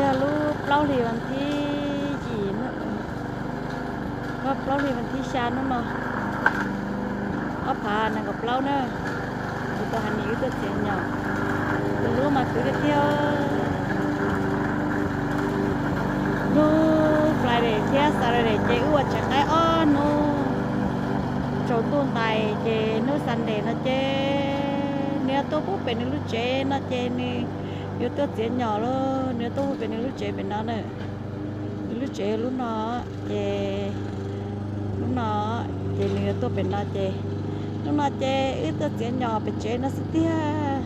Yog lub plaub hlis vas thib yim, plaub hlis vas thib xya hnub no, ob phav nees nkaum plaub na. Kuv tau hais nis wb tuaj txiav nyom, tus hlub mas khwv tiag tiag. Hnub Friday thiab Saturday ces wb ua tsev qaib ob hnub tsaus ntuj ntais, ces hnub Sunday no ces nws yuav tuaj pub pem nws lub tsev no ces nws yuav tuaj txiav nyom lauj, nws yuav tuaj pub pem nws lub tsev pem no na. Nws lub tsev lub no, ces lub no, ces nws yuav tuaj pem no ces, lub no ces wb tuaj txiav nyom pem tsev no xwb tiag.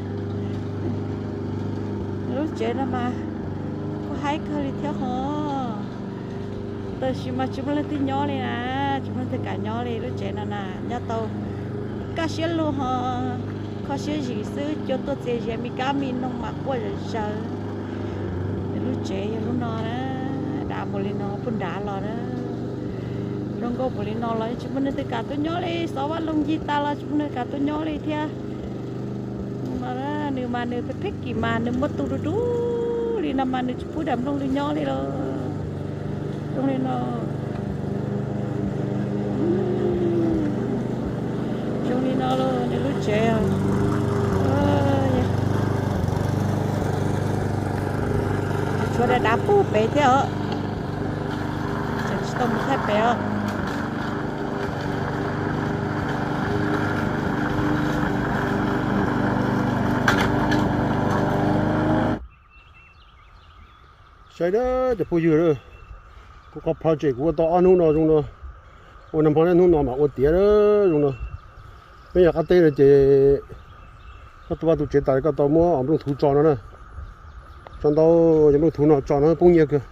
Nws lub tsev no mas kuj haib kawg li thiab ho. Tab sis mas tsis muaj leej twg nyob li na, tsis muaj leej twg kam nyob li lub tsev no na, nyob tau kaj siab lug ho kho siab zis xwb, cua tuaj txias zias me kab me noog mas quaj zom zaws. Lub tsev yog lub no na, dav npaum li no puag nrad los na, zoo nkauj npaum li no los tsis muaj neeg twg kam tuaj nyob li, xov vaj loog ncig tas los tsis muaj neeg kam tuaj nyob li thiab. Nws mas nws phem phem kim mas nws muab tu du du li no mas nws tsis pub daim nplooj lwg nyob li los. Zoo li no, zoo li no los nws lub tsev os. Tshuav dav dav pub pem thiab os. Tseem tsis tau mus thaij pem os. Saib na cov phooj ywg, kuv qhov project kuv ua tau ob hnub no zoo no, ua nag hmo hnub no mas ua tiav zoo no. Peb yog qab teb no ces koj tu vaj tu tsev tas koj tau muab nplooj thuv tso no na. Tso ntau, cov nplooj thuv no tso no poob nyiaj kawg.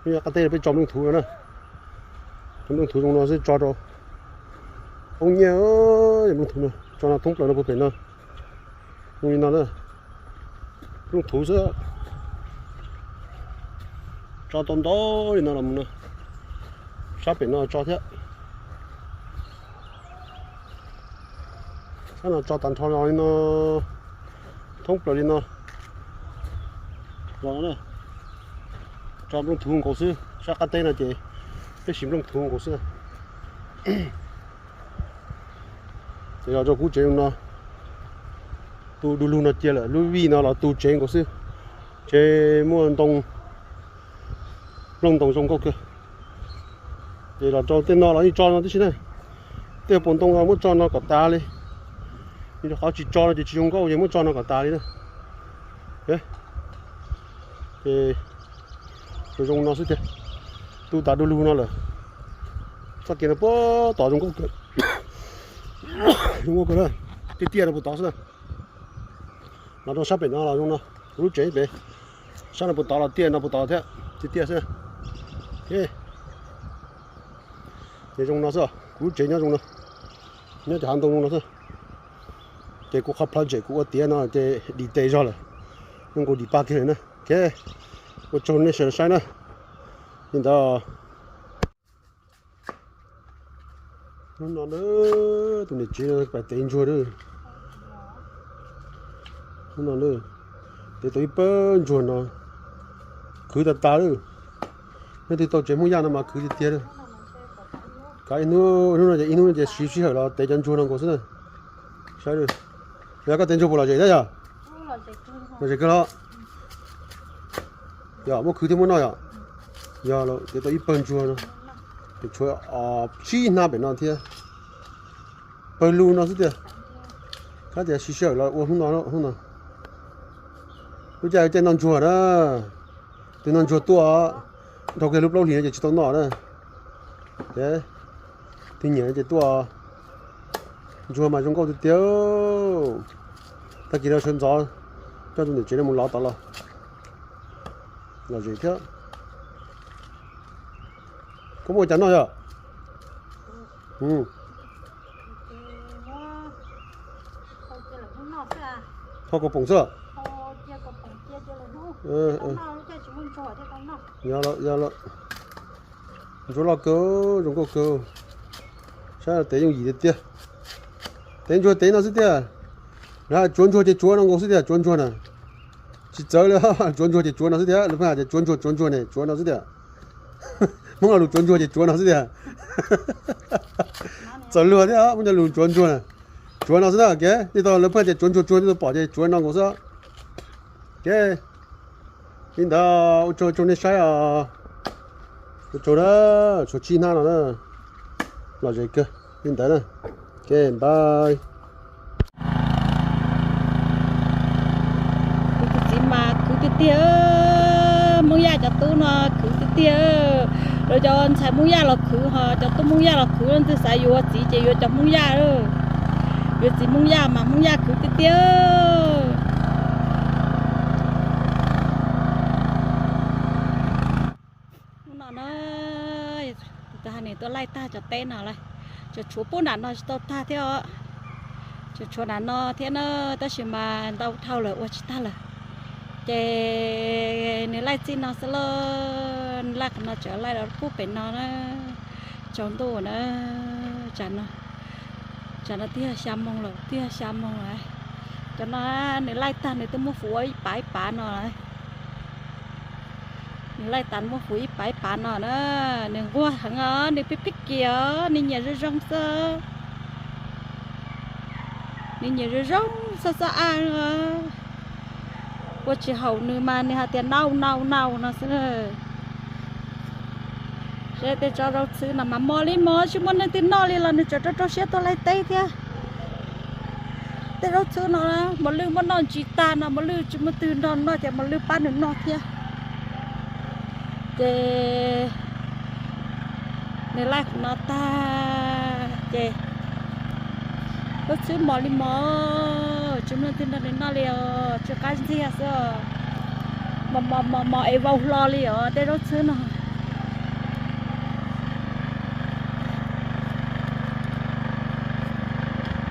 Peb yog qab teb peb tso nplooj thuv no na. Cov nplooj thuv zoo no xwb tso rau poob nyiaj, cov nplooj thuv no tso no thoob plaws no puag pem no. Zoo li no na, nplooj thuv xwb. Tso tau ntau li no los mus no, sab pem no tso thiab. Sab no tso tag nrho li no, thoob plaws li no. Tso nplooj thuv nkaus xwb, sab qab teb no ces peb siv nplooj thuv nkaus xwb. Ces los rau kuv tsev no, tu du lug no cia lawm, lub vij no los tu tsev nkaus xwb. Tsev muaj ntoo, nplooj ntoo zoo nkauj kawg. Ces los rau tej no los yeej tso no tib si na. Tej puas ntoo los muab tso no kom tas li. Rau qhov tsis tso no ces tsis zoo nkauj, ces muab tso no kom tas li na. Ces zoo no xwb tiag. Tu tas du lug no lawm. Txoj kev no puag tod zoo nkauj kawg. Zoo nkauj kawg na. Tiaj tiaj no puag tod xwb na. Los rau sab pem no los zoo no, kuv lub tsev pem. Sab no puag tod los tiaj no puag tod thiab, tiaj tiaj xwb. Ces zoo no xwb, kuv lub tsev nyob zoo no, nyob cov hav ntoo zoo no xwb. Ces kuv qhov project kuv ua tiav no ces dim tes zog lawm, zoo nkaus dim paj kiag lawm na. Ua tsaug nej sawv daws saib na. Li ntawd. Hnub no tus niam tsev no pais tev ntsuag. Hnub no tev tau ib pawg ntsuag no, khwv tas tas lawm. Leej twg tau tsev Hmoob Yaj no mas khwv tiag tiag. Kav ib hnub, hnub no ces ib hnub no ces siv sij hawm los tev cov ntsuag no nkaus xwb na. Saib, yog koj tev ntsuag puas lom zem thiab yog? Lom zem kawg los? Yog muab khwv thiab muab noj yom? Yog lawm, tev tau ib pawg ntsuag no, ces tshuav tsib hnab pem no thiab. Pawg lug no xwb tiag. Kab tias siv sij hawm los ua hnub no, hnub no. Lub caij caij noj ntsuag na, tus noj ntsuag tuaj, dhau kiag lub plaub hlis no ces tsis tau noj na. Ces twb nyiam ces tuaj. Ntsuag mas zoo nkauj tiag tiag. Tag kis no sawv ntxov coj tus niam tsev no mus lov tod los. Lom zem thiab. Koj muaj cas noj yom? Tho kaus poom xwb. Yog lawm, yog lawm. Ntsuag loj kawg, zoo nkauj kawg. Saib tev yooj yim tiag tiag. Tev ntsuag tev no xwb tiag. Tsuav ntsuag ces tsuav no nkaus xwb tiag, tsuav ntsuag na. Tsis txawv li, tsuav ntsuag ces tsuav no xwb tiag, lawv pheej hais tias tsuav ntsuag tsuav ntsuag ne, tsuav no xwb tiag. Hmoob lo lus tsuav ntsuag ces tsuav no xwb tiag. Txawv luag thiab, Hmoob cov lus tsuav ntsuag na, tsuav no xwb na. Kev nej tau lawv pheej tias tsuav ntsuag tsuav, nej tau pom ces tsuav no nkaus xwb. Kev li ntawd, ua tsaug tsaug nej saib os. Ua tsaug na, tshuav tsib hnab no na, lom zem kawg li ntawd na. Kev npawg. Kuv tus txiv mas khwv tiag tiag, Hmoob Yaj cov tub no khwv tiag tiag. Lawv cov ntxhais Hmoob Yaj los khwv, ho cov tub Hmoob Yaj los khwv, leej twg xav yuav txiv ces yuav cov Hmoob Yaj, yuav txiv Hmoob Yaj mas Hmoob Yaj khwv tiag tiag. Hnub no na, tus hais nws tuaj laij tag cov teb no lawm, tseem tshuav pub nram no tsis tau tag thiab os. Tseem tshuav nram no thiab na, tab sis mas ntau dhau lawm ua tsis tag lawm. Ces nws laij txij no xwb lauj, nws laij qhov no tseem laij los pub pem no na. Tsaus ntuj na, tsam no, tsam no twb yog xya moos lawm, twb yog xya moos lawm. Cov no nws laij tag nws twb muab fuv ua ib pav ib pav no lawm. Nws laij tas muab fuv ib pav ib pav no na. Nws nquag heev os, nws pib pib kiag os, nws nyiam zoo zoo xwb. Nws nyiam zoo zoo xab xab a. Ua tsis haum nws mas nws hais tias nau nau nau no xwb. Seb tej tsob zaub txhwb no mas mos li mos, tsis muaj neeg twg noj li los nws tseem rau rau siab tuaj laij teb thiab. Tej zaub txhwb no mos lwj muab noj ntsis tag no mos lwj tsis muaj twg nrog noj ces mos lwj pab nws noj thiab. Ces nws laij qhov no tag ces zaub txhwb mos li mos, tsis muaj neeg twg nrog nws noj li os, tsw qab ntxiag xwb os. Mos mos mos mos es vau hlo li os tej zaub txhwb no.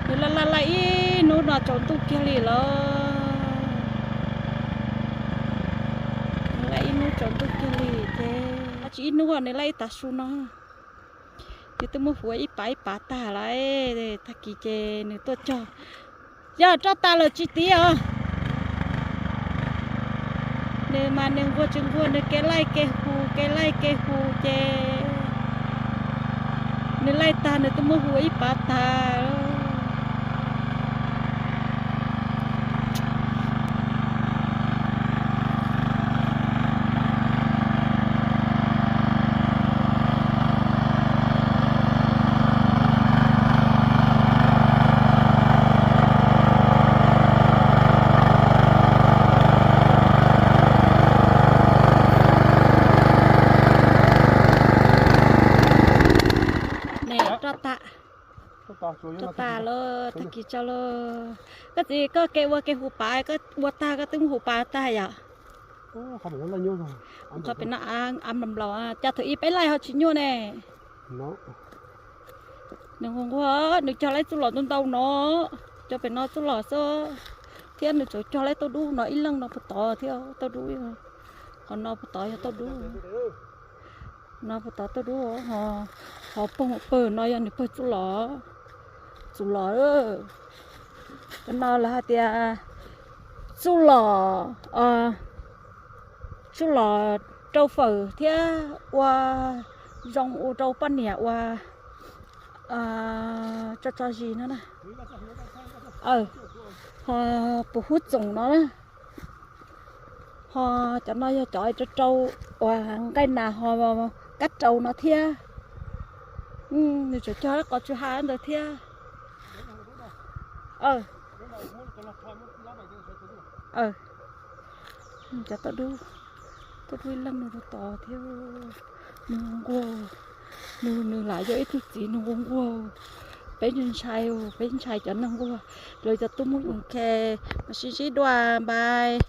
Nws laij laij laij ib hnub no tsaus ntuj kiag li los. Nws laij ib hnub tsaus ntuj kiag li ces tsis ib hnub nws laij ib tav su no. Ces twb muab fuv ib pav ib pav tag lawm, tag kis ces nws tuaj cog. Yog roj tas lawm tsis tiv os. Nws mas nws nquag tsis nquag, nws kev laij kev hu kev laij kev hu ces nws laij tag nws twb muab hu ib pav tag. Roj tas, roj tas lawm, tag kis tso lawm. Koj txiv, koj kev ua kev hu pav, koj ua tag koj twb hu pav tag yom? Qhov pem no av nplaum nplaum, cas thaum ub peb laij ho tsis nyuaj ne. Nws nquag nquag, nws cog laij txuj lom ntau ntau no, cog pem no txuj lom xwb, thiab nws tseem cog laij tauj dub no ib leeg no puag tod thiab tauj dub. Qhov no puag tod yog tauj dub. No puag tod tauj dub, ho pawg pawg no yog nws pawg txuj lom. Txuj lom, cov no lawv hais tias txuj lom, txuj lom rau fawm thiab ua zoo ua rau poj niam ua tso tso zis no na. Ho puv hub txoom no na. Ho cov no yog cov rau rau uas nqaij nas ho kab rau no thiab. Nws tseem cog qos tsw ha ntawd thiab. Cov tauj dub, tauj dub ib leeg no rau tod thiab. Nws nquag, nws, nws lam yog ib tug txiv nws nquag nquag. Peb ntshai, peb ntshai cov neeg nquag. Lawv cov tub Hmoob Yoos Khe, mas sib ntsib dua, npais.